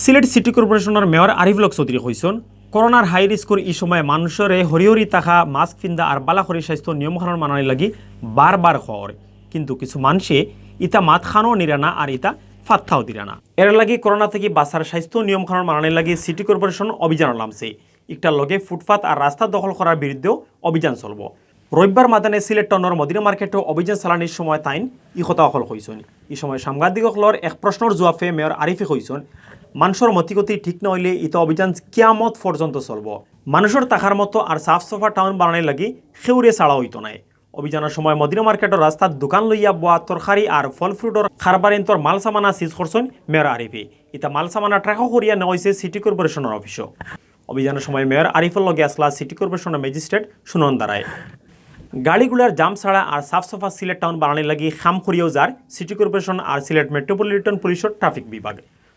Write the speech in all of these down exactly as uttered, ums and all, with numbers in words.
সিলেট সিটি কর্পোরেশনর মেয়র আরিফুল হক চৌধুরী কইছইন, করোনার হাই রিস্কর ই সময়ে মানষরে হরি হরি থাকা, মাস্ক পিন্দা আর বালা করি স্বাস্থ্য নিয়মকানুন মানানির লাগি বার বার কওয়া অর, কিন্তু কিছু মানষে ইতা মাতখানও নিরা না আর ইতা ফাত্তাও দিরা না। এরলাগি করোনা থাকি বাচার স্বাস্থ্য নিয়মকানুন মানানির লাগি সিটি কর্পোরেশন অভিযানো লামছে। ইকটার লগে ফুটপাত আর রাস্তা দখল করার বিরুদ্ধেও অভিযান চলবো। রবিবার মাদানে সিলেট টাউনর মদিনা মার্কেটো অভিযান চালানির সময় তাইন ই কথা অকল কইছইন। ই সময় সাংবাদিক অকলর এক প্রশ্নর জুয়াফে মেয়র আরিফে কইছইন, মানষর মতিগতি ঠিক না অইলে ইতা অভিযান কিয়ামত পর্যন্ত চলবো। মানষর থাকার মতো আর সাফ সাফা টাউন বানানির লাগি কেউরে ছাড়া অইতো নায়। অভিযানর সময় মদিনা মার্কেটর রাস্তাত দোকান লইয়া বওয়া তরকারি আর ফল ফ্রুটর কারবারিন্তর মাল সামানা সিজ করছইন মেয়র আরিফে। ইতা মাল সামানা ট্রাকো করিয়া নেওয়া অইছে সিটি কর্পোরেশনর অফিসো। অভিযানর সময় মেয়র আরিফর লগে আছলা সিটি কর্পোরেশনর ম্যাজিস্ট্রেট সুনন্দা রায়। গাড়িগুলার জাম ছাড়া আর সাফ সাফা সিলেট টাউন বানানির লাগি কাম করিয়াও যার সিটি কর্পোরেশন আর সিলেট মেট্রোপলিটন পুলিশর ট্রাফিক বিভাগ।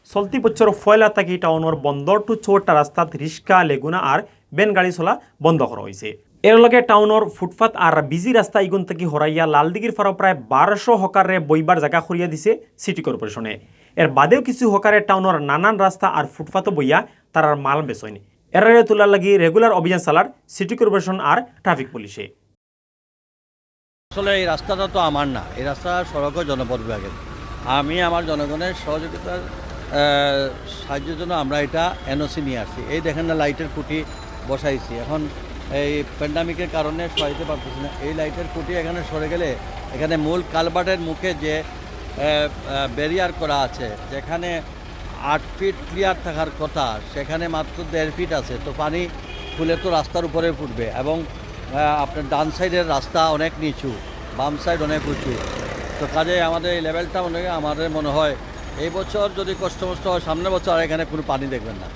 চলতি বছর পয়লা থাকি টাউনর বন্দর টু চৌহাট্টা রাস্তাত রিক্সা, লেগুনা আর ভ্যান গাড়ি চলা বন্ধ করা অইছে। এরলগে টাউনর ফুটপাত আর বিজি রাস্তা ইগুন থাকি হরাইয়া লালদিঘির ফারো প্রায় বারোশো হকাররে বইবার জাগা করিয়া দিছে সিটি কর্পোরেশনে। এর বাদেও কিছু হকারে টাউনর নানান রাস্তা আর ফুটপাতো বইয়া তারার মাল বেচইন। এরারে তুলার লাগি রেগুলার অভিযান চালার সিটি কর্পোরেশন আর ট্রাফিক পুলিশে। আসলে এই রাস্তাটা তো আমার না, এই রাস্তা সড়ক ও জনপদ বিভাগের। আমি আমার জনগণের সহযোগিতার আহ, সাহায্যের জন্য আমরা এটা এনওসি নিয়ে আসছি। এই দেখেন না, লাইটের খুঁটি বসাইছি। এখন এই প্যান্ডামিকের কারণে সরাইতে পারতেছি না। এই লাইটের খুঁটি এখানে সরে গেলে এখানে মূল কালভার্টের মুখে যে ব্যারিয়ার করা আছে, যেখানে আট ফিট ক্লিয়ার থাকার কথা, সেখানে মাত্র দেড় ফিট আছে। তো পানি ফুলে তো রাস্তার উপরে ফুটবে এবং আহ, আপনার ডান সাইডের রাস্তা অনেক নিচু, বাম সাইড অনেক উঁচু। তো কাজেই আমাদের এই লেভেলটা মনে হয়, আমাদের মনে হয় এই বছর যদি কষ্ট মষ্ট হয়, সামনের বছর আর এখানে কোনো পানি দেখবেন না।